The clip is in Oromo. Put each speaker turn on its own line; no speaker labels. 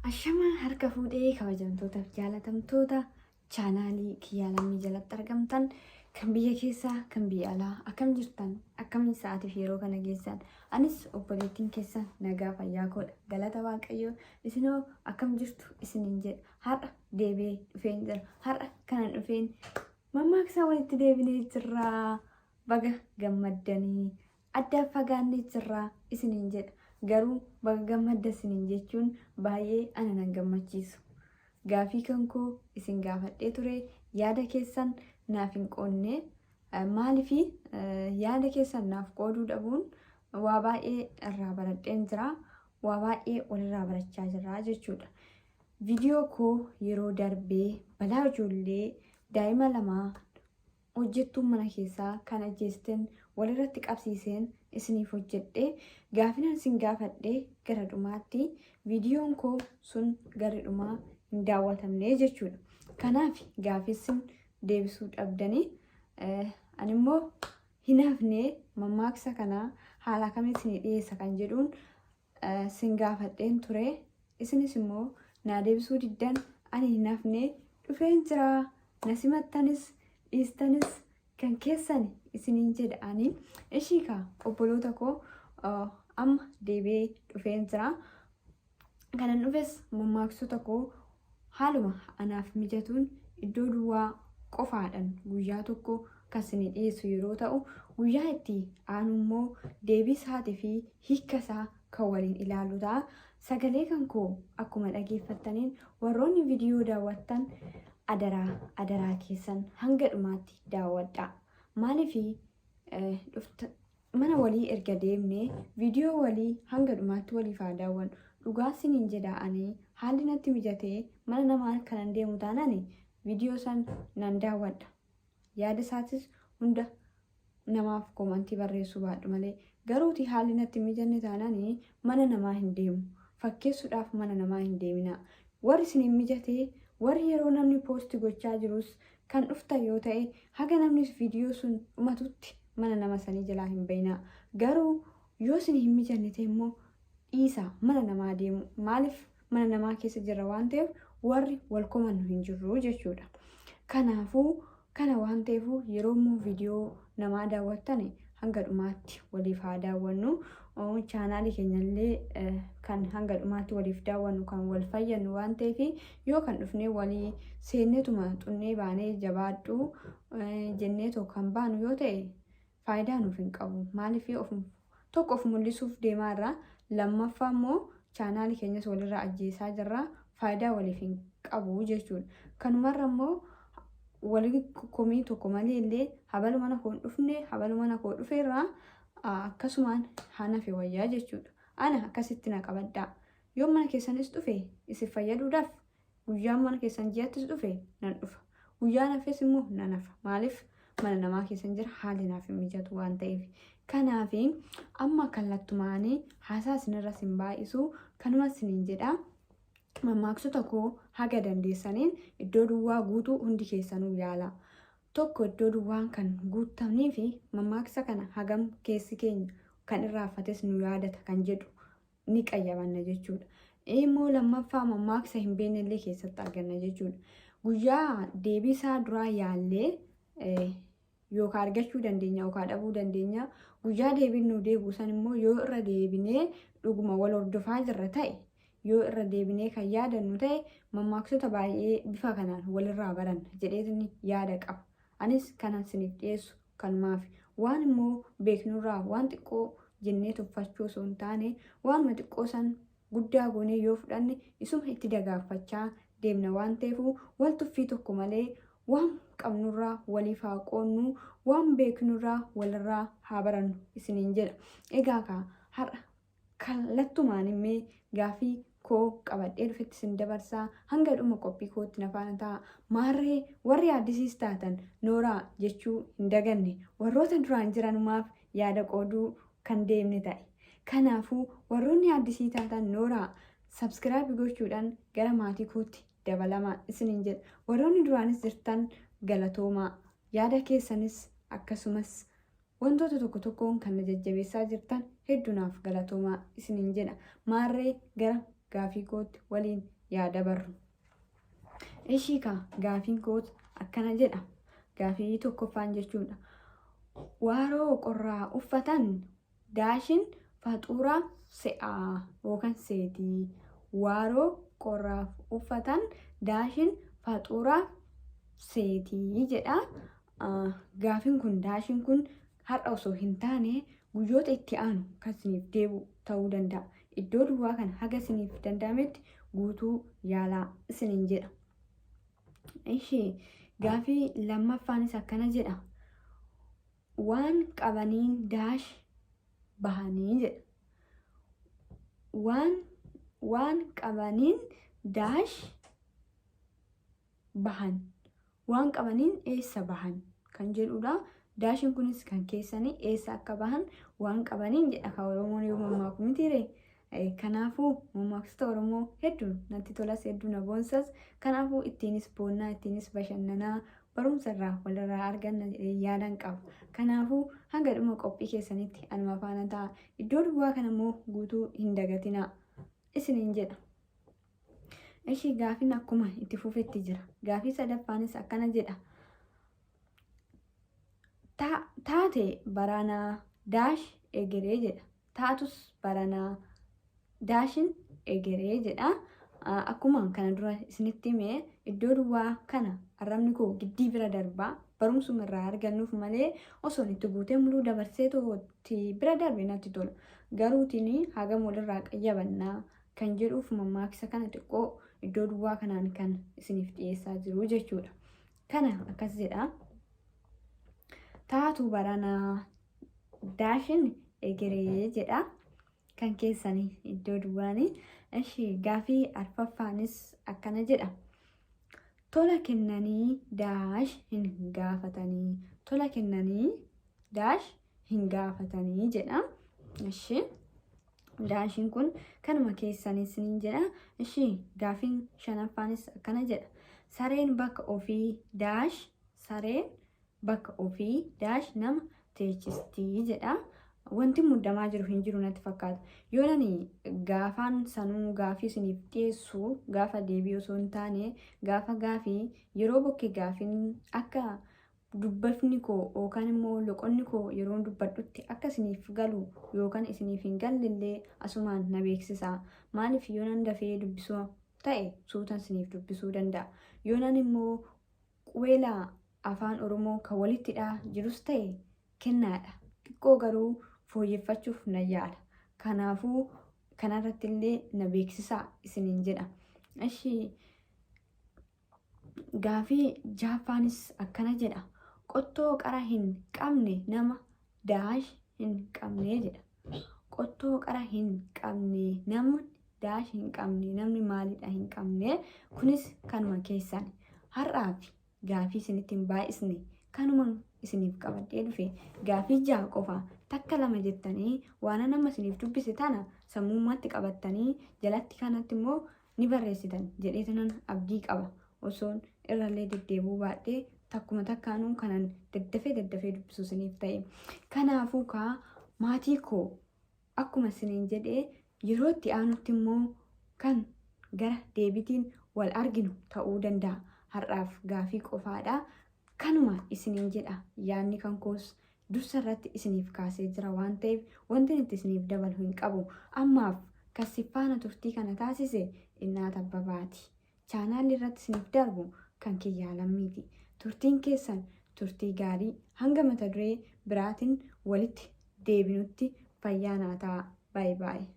Ashamaa harka fuudhee kabajamtootaaf jaalatamtoota chaanaalii Kiyyaa Lammii jalatti argamtan kan biyya keessaa kan biyya alaa akkam jirtan, akkamiin sa'aatiif yeroo kana geessan? Anis obboleettiin keessan nagaa fayyaa koodha, galata Waaqayyoo. Isinoo akkam jirtu isiniin jedha. Har'a deebi'ee dhufeen jira. Har'a kanan dhufeen mammaaksaa walitti deebinee jirra. Baga gammaddanii addaan fagaannee jirra isiniin jedha. Garuu baga gammadda isiniin jechuun baay'ee ana nan gammachiisu. Gaafii kan koo isin gaafadhee ture, yaada keessan naaf hin qoodne. Maaliif yaada keessan naaf qooduu dhabuun? Waa baay'ee irraa baradheen jira. Waa baay'ee walirraa barachaa jirra jechuudha. Viidiyoo koo yeroo darbee balaa ijoollee daa'ima lamaa hojjettuun mana keessaa kan ajjeesteen walirratti qabsiiseen isiniif hojjedhe, gaafinan isin gaafadhe gara dhumaatti viidiyoon koo sun gara dhumaa hin daawwatamne jechuudha. Kanaaf gaafii isin deebisuu dhabdanii ani immoo hin hafne. Mammaaksa kana haala kamiin isinii dhiyeessa kan jedhuun sin gaafadheen ture. Isinis immoo naa deebisuu diddan. Ani hin hafne, dhufeen jira. Na simattanis dhiistanis kan keessan isiniin jedha. Ani ishii kaa obboloota koo, amma deebi'ee dhufeen jira. Kanan dhufes mammaaksota koo haaluma anaaf mijatuun iddoo duwwaa qofaadhaan guyyaa tokko kan isinii dhiyeessu yeroo ta'u, guyyaa itti aanu immoo deebii isaatii fi hiika isaa kan waliin ilaallu ta'a. Sagalee kan koo akkuma dhageeffattaniin, warroonni viidiyoo daawwattan adaraa adaraa keessan hanga dhumaatti daawwadhaa. Maaliif mana walii erga deemnee viidiyoo walii hanga dhumaatti waliif haa daawwannu. Dhugaa siniin jedha, ani haalli natti mijatee mana namaa kanan deemu taanaan viidiyoo san nan daawwadha. Yaada isaatis hunda namaaf koomantii barreessuu baadhu malee, garuuti haalli natti mijanne taanaan mana namaa hin deemu. Fakkeessuudhaaf mana namaa hin deeminaa. Warri isiniin mijatee, warri yeroo namni post gochaa jirus kan dhuftan yoo ta'e, haga namni viidiyoo sun dhumatutti mana nama sanii jalaa hin bayinaa. Garuu yoo isin hin mijanne ta'e immoo dhiisaa mana namaa deemu. Maaliif? Mana namaa keessa jirra waan ta'eef warri wal komannu hin jirru jechuudha. Kanaafuu kana waan ta'eef yeroo immoo viidiyoo namaa daawwattan hanga dhumaatti waliif haa daawwannu. Chaanaalii keenyallee kan hanga dhumaatti waliif daawwannu kan wal fayyadnu waan ta'eef, yoo kan dhufnee walii seenneetuma xunnee baanee jabaadhu jenneetoo kan baanu yoo ta'e faayidaa nuuf hin qabu. Maaliif? Of tokko of mul'isuuf deemaa irraa, lammaffaa immoo chaanaalii keenyas walirraa ajjeesaa jirra, faayidaa waliif hin qabu jechuudha. Kanumarra immoo walii komii tokko malee illee habalu mana koo hin dhufne, habalu mana koo dhufeerraa akkasumaan hanafe wayyaa jechuudha. Ana akkasitti na qabadhaa. Yoo mana keessanis dhufe isin fayyaduudhaaf, guyyaan mana keessan ji'attis dhufe nan dhufa. Guyyaan hafes immoo nan hafa. Maaliif? Mana namaa keessan jira, haalli naaf hin mijatu waan ta'eef. Kanaaf amma kallattumaanii haasaa isinirra sin baay'isu, kanuma isiniin jedha. Mammaaksota koo haga dandeessaniin iddoo duwwaa guutuu hundi keessanuu yaala. Tokko iddoo duwwaan kan guutamnii fi mammaaksa kana hagam keessi keenya kan irraanfates nu yaadata kan jedhu ni qayyabanna jechuudha. Immoo lammaffaa mammaaksa hin beekne illee keessatti arganna jechuudha. Guyyaa deebii isaa duraa yaallee yookaan argachuu dandeenya yookaan dhabuu dandeenya. Guyyaa deebiin nu deebi'u san immoo yoo irra deebinee dhuguma wal hordofaa jirra ta'e, yoo irra deebinee kan yaadannu ta'e, mammaaksota baay'ee bifa kanaan walirraa baranna jedheetin yaada qaba. Anis kanan siniif dhiyeessu kanumaaf. Waan immoo beeknurraa waan xiqqoo jennee tuffachuu osoo hin taane, waanuma xiqqoo san guddaa goonee yoo fudhanne isuma itti dagaagfachaa deemna waan ta'eef, wal tuffii tokko malee waan qabnurraa waliif haa qoonnu, waan beeknurraa walirraa haa barannu isiniin jedha. Egaa kaa har'a kallattumaan immee gaafii koo qabadhee dhufetti isin dabarsaa, hanga dhuma qophii kootti na faana ta'a. Maarree warri addisiis taatan nooraa jechuu hin daganne, warroota duraan jiranumaaf yaada qooduu kan deemne ta'e. Kanaafuu warroonni addisii taatan nooraa, subscribe gochuudhaan gara maatii kootti dabalamaa isiniin jedha. Warroonni duraanis jirtan galatoomaa. Yaada keessanis akkasumas wantoota tokko tokkoon kan na jajjabeessaa jirtan hedduunaaf galatoomaa isiniin jedha. Maarree gara gaafii kootti waliin yaa dabarru. Ishii kaa gaafiin koot akkana jedha. Gaafii tokkoffaan jechuudha. Waaroo qorraa uffatan daashin faxuura se'aa yookaan seetii. Waaroo qorraaf uffatan daashin faxuura seetii jedha. Gaafiin kun daashin kun har'a osoo hin taane guyyoota itti aanu kan isiniif deebi'u ta'uu danda'a. Iddoo duwwaa kana haga isiniif danda'ametti guutuu yaalaa isiniin jedha. Ishee gaafii lammaffaanis akkana jedha. Waan qabaniin daash bahanii jedha. Waan qabaniin daash bahan. Waan qabaniin eessa bahan kan jedhudha. Daashiin kunis kan keessanii eessa akka bahan waan qabaniin jedha kan Oromoon yoo mammaaku mitiire. Kanaafuu mammaaksota Oromoo hedduu natti tolas, hedduu na boonsas. Kanaafuu ittiinis boonnaa, ittiinis bashannanaa, barumsa irraa walirraa arganna jedhee yaadan qaba. Kanaafuu hanga dhuma qophii keessanitti anuma faana ta'a. Iddoo duwwaa kana immoo guutuu hin dagatinaa isiniin jedha. Ishii gaafiin akkuma itti fufetti jira. Gaafii sadaffaanis akkana jedha. Taate baranaa daash egeree jedha. Taatus baranaa daashin egeree jedha. Akkuma kana dura isinitti hime, iddoo duwwaa kana arrabni koo giddii bira darbaa, barumsuma irraa argannuuf malee osoo itti guutee muluu dabarsee tootti bira darbe natti tola. Garuutiin hagam walirraa qayyabannaa kan jedhuuf mammaaksa kana xiqqoo iddoo duwwaa kanaan kan isiniif dhiyeessaa jiru jechuudha. Kana akkas jedha. Taatu baranaa daashin egeree jedha. Kan keessanii iddoo duwwaanii. Ishii gaafii arfaffaanis akkana jedha. Tola kennanii daash hin gaafatanii. Tola kennanii daash hin gaafatanii jedha. Ishii daashiin kun kanuma keessanis ni jedha. Ishii gaafiin shanaffaanis akkana jedha. Sareen bakka ofii daash, sareen bakka ofii daash nama teechistii jedha. Wanti muddamaa jiru hin jiru natti fakkaata. Yoo nani gaafaan sanuu gaafii isiniif dhiyeessu gaafa deebii osoo hin taane gaafa gaafii yeroo bokkee gaafiin akka dubbafni koo yookaan immoo loqonni koo yeroo dubbadhutti akka isiniif galu yookaan isiniif hin gallellee asumaan na beeksisa. Maaliif, yoo nan dafee dubbisuu ta'e suutan isiniif dubbisuu danda'a. Yoo nan immoo qubeelaa afaan Oromoo kan walittidhaa jirus ta'e kennaadha. Xiqqoo garuu fooyyeffachuuf na yaala. Kanaafuu kanarratti illee na beeksisaa isiniin jedha. Ishii gaafii jaaffaanis akkana jedha. Qottoo qara hin qabne nama daash hin qabne jedha. Qottoo qara hin qabne namni daash hin qabne, namni maalidha hin qabne? Kunis kanuma keessan. Har'aaf gaafii isinitti hin baay'isne, kanuma isiniif qabadhee dhufe gaafii 6 qofa. Takka lama jettanii waan nama isiniif dubbise tana sammummaatti qabattanii jalatti kanatti immoo ni barreessitan jedhee tanan abdii qaba. Osoon irrallee deddeebi'uu baadhee takkuma takkaanuu kanan daddafee daddafee dubbisu isiniif ta'e. Kanaafuu kaa maatii koo, akkuma isiniin jedhee yeroo itti aanutti immoo kan gara deebitiin wal arginu ta'uu danda'a. Har'aaf gaafii qofaadha. Kanuma isiniin jedha, yaadni kan koos dursa irratti isiniif kaasee jira waan ta'eef wanti itti isiniif dabalu hin qabu. Ammaaf kan si faana turtii kana taasise Innaat Abbabaati. Chaanaalli irratti isiniif darbu kan Kiyyaa Lammiiti. Turtiin keessan turtii gaarii, hanga mata duree biraatiin walitti deebinutti fayyaa naa ta'a. Baay'ee baay'ee.